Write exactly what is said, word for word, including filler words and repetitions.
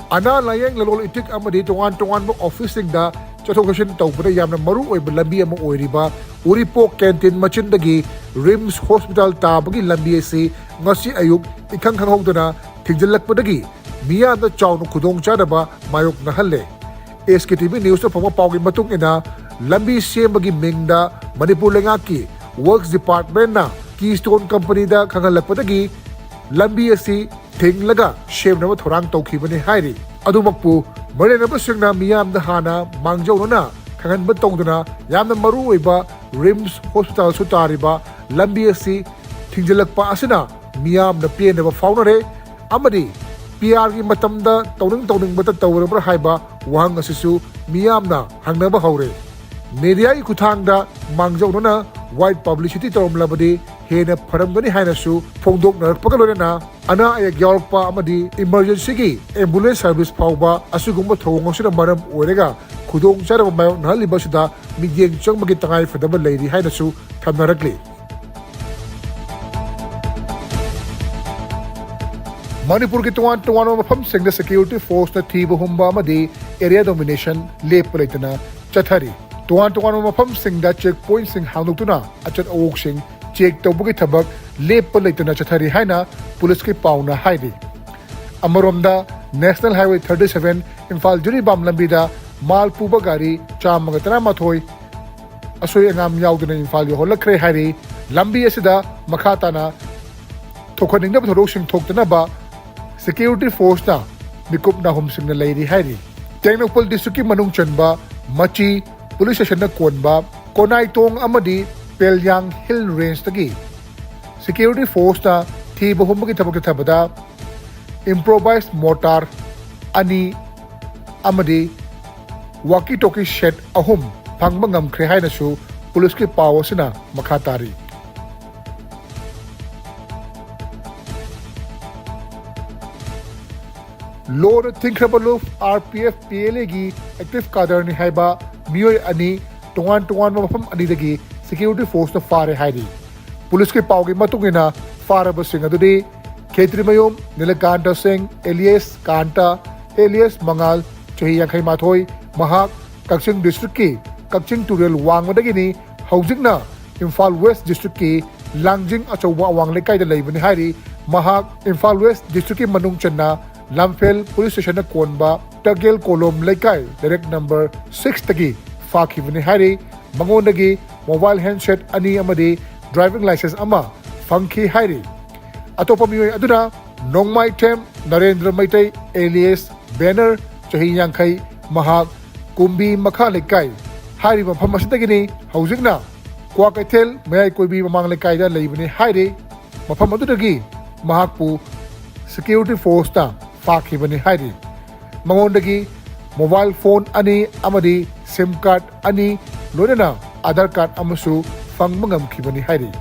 ꯑꯅꯥ ꯂꯥꯌꯦꯡ, ꯂꯂꯣꯟ ꯏꯇꯤꯛ ꯑꯃꯗꯤ ꯇꯣꯉꯥꯟ ꯇꯣꯉꯥꯟꯕ ꯑꯣꯐꯤꯁꯁꯤꯡꯗ ꯆꯠꯊꯣꯛ ꯆꯠꯁꯤꯟ ꯇꯧꯕꯗ ꯌꯥꯝꯅ ꯃꯔꯨ ꯑꯣꯏꯕ ꯂꯝꯕꯤ ꯑꯃ ꯑꯣꯏꯔꯤꯕ ꯎꯔꯤꯄꯣꯛ ꯀꯦꯟꯇꯤꯟ ꯃꯆꯤꯟꯗꯒꯤ ꯔꯤꯝꯁ ꯍꯣꯁꯄꯤꯇꯥꯜ ꯇꯥꯕꯒꯤ ꯂꯝꯕꯤ ꯑꯁꯤ ꯉꯁꯤ ꯑꯌꯨꯛ ꯏꯈꯪ ꯈꯪꯍꯧꯗꯅ ꯊꯤꯡꯖꯤꯜꯂꯛꯄꯗꯒꯤ ꯃꯤꯌꯥꯝꯗ ꯆꯥꯎꯅ ꯈꯨꯗꯣꯡꯆꯥꯗꯕ ꯃꯥꯌꯣꯛꯅꯍꯜꯂꯦ꯫ ꯑꯦꯁ ꯀꯦ ꯇꯤ ꯚꯤ ꯅ꯭ꯌꯨꯁꯇ ꯐꯪꯕ ꯄꯥꯎꯒꯤ ꯃꯇꯨꯡ ꯏꯟꯅ, ꯂꯝꯕꯤ ꯁꯦꯝꯕꯒꯤ ꯃꯤꯡꯗ ꯃꯅꯤꯄꯨꯔ ꯂꯩꯉꯥꯛꯀꯤ ꯋꯔꯛꯁ ꯗꯤꯄꯥꯔꯠꯃꯦꯟꯅ ꯀꯤꯁꯇꯣꯟ ꯀꯝꯄꯅꯤꯗ ꯈꯪꯍꯜꯂꯛꯄꯗꯒꯤ ꯂꯝꯕꯤ ꯑꯁꯤ ꯊꯤꯡꯂꯒ ꯁꯦꯝꯅꯕ ꯊꯧꯔꯥꯡ ꯇꯧꯈꯤꯕꯅꯤ ꯍꯥꯏꯔꯤ꯫ ꯑꯗꯨꯃꯛꯄꯨ, ꯃꯔꯩꯅꯕꯁꯤꯡꯅ ꯃꯤꯌꯥꯝꯗ ꯍꯥꯟꯅ ꯃꯥꯡꯖꯧꯅꯅ ꯈꯪꯍꯟꯕ ꯇꯧꯗꯨꯅ ꯌꯥꯝꯅ ꯃꯔꯨ ꯑꯣꯏꯕ ꯔꯤꯝꯁ ꯍꯣꯁꯄꯤꯇꯥꯜꯁꯨ ꯇꯥꯔꯤꯕ ꯂꯝꯕꯤ ꯑꯁꯤ ꯊꯤꯡꯖꯤꯜꯂꯛꯄ ꯑꯁꯤꯅ ꯃꯤꯌꯥꯝꯅ ꯄꯦꯟꯗꯕ ꯐꯥꯎꯅꯔꯦ ꯑꯃꯗꯤ ꯄꯤ ꯑꯥꯔꯒꯤ ꯃꯇꯝꯗ ꯇꯧꯅꯤꯡ ꯇꯧꯅꯤꯡꯕꯇ ꯇꯧꯔꯕ꯭ꯔꯥ ꯍꯥꯏꯕ ꯋꯥꯍꯪ ꯑꯁꯤꯁꯨ ꯃꯤꯌꯥꯝꯅ ꯍꯪꯅꯕ ꯍꯧꯔꯦ꯫ ꯃꯦꯗꯤꯌꯥꯒꯤ ꯈꯨꯠꯊꯥꯡꯗ ꯃꯥꯡꯖꯧꯅꯅ ꯋꯥꯏꯠ ꯄꯕ꯭ꯂꯤꯁꯤꯇꯤ ꯇꯧꯔꯝꯂꯕꯗꯤ ꯍꯦꯟꯅ ꯐꯔꯝꯒꯅꯤ ꯍꯥꯏꯅꯁꯨ ꯐꯣꯡꯗꯣꯛꯅꯔꯛꯄꯒ ꯂꯣꯏꯅꯅ ꯑꯅꯥ ꯑꯌꯦꯛ ꯌꯥꯎꯔꯛꯄ ꯑꯃꯗꯤ ꯏꯃꯔꯖꯦꯟꯁꯤꯒꯤ ꯑꯦꯝꯕꯨꯂꯦꯟꯁ ꯁꯔꯚꯤꯁ ꯐꯥꯎꯕ ꯑꯁꯤꯒꯨꯝꯕ ꯊꯧꯑꯣꯡ ꯑꯁꯤꯅ ꯃꯔꯝ ꯑꯣꯏꯔꯒ ꯈꯨꯗꯣꯡꯆꯥꯗꯕ ꯃꯥꯌꯣꯛꯅꯍꯜꯂꯤꯕ ꯑꯁꯤꯗ ꯃꯤꯠꯌꯦꯡ ꯆꯪꯕꯒꯤ ꯇꯉꯥꯏ ꯐꯗꯕ ꯂꯩꯔꯤ ꯍꯥꯏꯅꯁꯨ ꯊꯝꯅꯔꯛꯂꯤ꯫ ꯃꯅꯤꯄꯨꯔꯒꯤ ꯇꯣꯉꯥꯟ ꯇꯣꯉꯥꯟꯕ ꯃꯐꯝꯁꯤꯡꯗ ꯁꯦꯀ꯭ꯌꯨꯔꯤꯇꯤ ꯐꯣꯔꯁꯅ ꯊꯤꯕ ꯍꯨꯝꯕ ꯑꯃꯗꯤ ꯑꯦꯔꯤꯌꯥ ꯗꯣꯃꯤꯅꯦꯁꯟ ꯂꯦꯞꯄ ꯂꯩꯇꯅ ꯆꯠꯊꯔꯤ꯫ ꯇꯣꯉꯥꯟ ꯇꯣꯉꯥꯟꯕ ꯃꯐꯝꯁꯤꯡꯗ ꯆꯦꯛ ꯄꯣꯏꯟꯠꯁꯤꯡ ꯍꯥꯡꯗꯣꯛꯇꯨꯅ ꯑꯆꯠ ꯑꯋꯣꯛꯁꯤꯡ ꯆꯦꯛ ꯇꯧꯕꯒꯤ ꯊꯕꯛ ꯂꯦꯞꯄ ꯂꯩꯇꯅ ꯆꯠꯊꯔꯤ ꯍꯥꯏꯅ ꯄꯨꯂꯤꯁꯀꯤ ꯄꯥꯎꯅ ꯍꯥꯏꯔꯤ꯫ ꯑꯃꯔꯣꯝꯗ, national highway thirty seven Imphal Jiribam ꯂꯝꯕꯤꯗ ꯃꯥꯜ ꯄꯨꯕ ꯒꯥꯔꯤ ꯆꯥꯝꯃꯒ ꯇꯔꯥꯃꯥꯊꯣꯏ ꯑꯁꯣꯏ ꯑꯉꯥꯝ ꯌꯥꯎꯗꯅ ꯏꯝꯐꯥꯜ ꯌꯧꯍꯜꯂꯛꯈ꯭ꯔꯦ ꯍꯥꯏꯔꯤ꯫ ꯂꯝꯕꯤ ꯑꯁꯤꯗ ꯃꯈꯥ ꯇꯥꯅ ꯊꯣꯛꯍꯟꯅꯤꯡꯗꯕ ꯊꯧꯗꯣꯛꯁꯤꯡ ꯊꯣꯛꯇꯅꯕ ꯁꯦꯀ꯭ꯌꯨꯔꯤꯇꯤ ꯐꯣꯔꯁꯅ ꯃꯤꯀꯨꯞ ꯅꯥꯍꯨꯝꯁꯤꯡꯅ ꯂꯩꯔꯤ ꯍꯥꯏꯔꯤ꯫ ꯇꯦꯡꯅꯧꯄꯜ ꯗꯤꯁꯇ꯭ꯔꯤꯛꯀꯤ ꯃꯅꯨꯡ ꯆꯟꯕ ꯃꯆꯤ ꯄꯨꯂꯤꯁ ꯁ꯭ꯇꯦꯁꯟꯅ ꯀꯣꯟꯕ ꯀꯣꯅꯥꯏꯇꯣꯡ ꯑꯃꯗꯤ ꯄꯦꯂꯤꯌꯥꯡ ꯍꯤꯜ ꯔꯦꯟꯖꯇꯒꯤ ꯁꯦꯀ꯭ꯌꯨꯔꯤꯇꯤ ꯐꯣꯔꯁꯅ ꯊꯤꯕ ꯍꯨꯝꯕꯒꯤ ꯊꯕꯛ ꯆꯠꯊꯕꯗ ꯏꯝꯄ꯭ꯔꯣꯚꯥꯏꯖ ꯃꯣꯔꯇꯥꯔ ꯑꯅꯤ ꯑꯃꯗꯤ ꯋꯥꯀꯤ ꯇꯣꯀꯤ ꯁꯦꯠ ꯑꯍꯨꯝ ꯐꯪꯕ ꯉꯝꯈ꯭ꯔꯦ ꯍꯥꯏꯅꯁꯨ ꯄꯨꯂꯤꯁꯀꯤ ꯄꯥꯎ ꯑꯁꯤꯅ ꯃꯈꯥ ꯇꯥꯔꯤ꯫ ꯂꯣꯗ ꯊꯤꯡꯈ꯭ꯔꯕ ꯂꯨꯞ R P F P L ꯑꯦꯒꯤ ꯑꯦꯛꯇꯤꯚ ꯀꯥꯗꯔꯅꯤ ꯍꯥꯏꯕ ꯃꯤꯑꯣꯏ ꯑꯅꯤ ꯇꯣꯉꯥꯟ ꯇꯣꯉꯥꯟꯕ ꯃꯐꯝ ꯑꯅꯤꯗꯒꯤ ꯁꯦꯀ꯭ꯌꯨꯔꯤꯇꯤ ꯐꯣꯔꯁꯅ ꯐꯥꯔꯦ ꯍꯥꯏꯔꯤ꯫ ꯄꯨꯂꯤꯁꯀꯤ ꯄꯥꯎꯒꯤ ꯃꯇꯨꯡ ꯏꯟꯅ, ꯐꯥꯔꯕꯁꯤꯡ ꯑꯗꯨꯗꯤ ꯈꯦꯇ꯭ꯔꯤꯃꯌꯨꯝ ꯅꯤꯂꯀꯥꯟꯇ ꯁꯤꯡ ꯑꯦꯂꯤꯌꯥꯁ ꯀꯥꯟꯇ, ꯑꯦꯂꯤꯌꯁ ꯃꯉꯥꯜ, ꯆꯍꯤ ꯌꯥꯡꯈꯩ ꯃꯥꯊꯣꯏ, ꯃꯍꯥꯛ ꯀꯛꯆꯤꯡ ꯗꯤꯁꯇ꯭ꯔꯤꯛꯀꯤ ꯀꯛꯆꯤꯡ ꯇꯨꯔꯦꯜ ꯋꯥꯡꯃꯗꯒꯤꯅꯤ꯫ ꯍꯧꯖꯤꯛꯅ ꯏꯝꯐꯥꯜ ꯋꯦꯁ ꯗꯤꯁꯇ꯭ꯔꯤꯛꯀꯤ ꯂꯥꯡꯖꯤꯡ ꯑꯆꯧꯕ ꯑꯋꯥꯡ ꯂꯩꯀꯥꯏꯗ ꯂꯩꯕꯅꯤ ꯍꯥꯏꯔꯤ꯫ ꯃꯍꯥꯛ ꯏꯝꯐꯥꯜ ꯋꯦꯁ ꯗꯤꯁꯇ꯭ꯔꯤꯛꯀꯤ ꯃꯅꯨꯡ ꯆꯟꯅ ꯂꯝꯐꯦꯜ ꯄꯨꯂꯤꯁ ꯁ꯭ꯇꯦꯁꯟꯅ ꯀꯣꯟꯕ ꯇꯒꯦꯜ ꯀꯣꯂꯣꯝ ꯂꯩꯀꯥꯏ, ꯂꯩꯔꯛ ꯅꯝꯕꯔ ꯁꯤꯛꯁꯇꯒꯤ ꯐꯥꯈꯤꯕꯅꯤ ꯍꯥꯏꯔꯤ꯫ ꯃꯉꯣꯟꯗꯒꯤ ꯃꯣꯕꯥꯏꯜ ꯍꯦꯟꯁꯦꯠ ꯑꯅꯤ ꯑꯃꯗꯤ ꯗ꯭ꯔꯥꯏꯚꯤꯡ ꯂꯥꯏꯁꯦꯟꯁ ꯑꯃ ꯐꯪꯈꯤ ꯍꯥꯏꯔꯤ꯫ ꯑꯇꯣꯞꯄ ꯃꯤꯑꯣꯏ ꯑꯗꯨꯅ ꯅꯣꯡꯃꯥꯏꯊꯦꯝ ꯅꯔꯦꯟꯗ꯭ꯔ ꯃꯩꯇꯩ, ꯑꯦꯂꯤꯌꯁ ꯕꯦꯅꯔ, ꯆꯍꯤ ꯌꯥꯡꯈꯩ, ꯃꯍꯥꯛ ꯀꯨꯝꯕꯤ ꯃꯈꯥ ꯂꯩꯀꯥꯏ ꯍꯥꯏꯔꯤꯕ ꯃꯐꯝ ꯑꯁꯤꯗꯒꯤꯅꯤ꯫ ꯍꯧꯖꯤꯛꯅ ꯀ꯭ꯋꯥꯀꯩꯊꯦꯜ ꯃꯌꯥꯏ ꯀꯣꯏꯕꯤ ꯃꯃꯥꯡ ꯂꯩꯀꯥꯏꯗ ꯂꯩꯕꯅꯤ ꯍꯥꯏꯔꯤ꯫ ꯃꯐꯝ ꯑꯗꯨꯗꯒꯤ ꯃꯍꯥꯛꯄꯨ ꯁꯦꯀ꯭ꯌꯨꯔꯤꯇꯤ ꯐꯣꯔꯁꯅ ꯐꯥꯈꯤꯕꯅꯤ ꯍꯥꯏꯔꯤ꯫ ꯃꯉꯣꯟꯗꯒꯤ ꯃꯣꯕꯥꯏꯜ ꯐꯣꯟ ꯑꯅꯤ ꯑꯃꯗꯤ ꯁꯤꯝ ꯀꯥꯔꯗ ꯑꯅꯤ, ꯂꯣꯏꯅꯅ ꯑꯥꯙꯥꯔ ꯀꯥꯔꯗ ꯑꯃꯁꯨ ꯐꯪꯕ ꯉꯝꯈꯤꯕꯅꯤ ꯍꯥꯏꯔꯤ꯫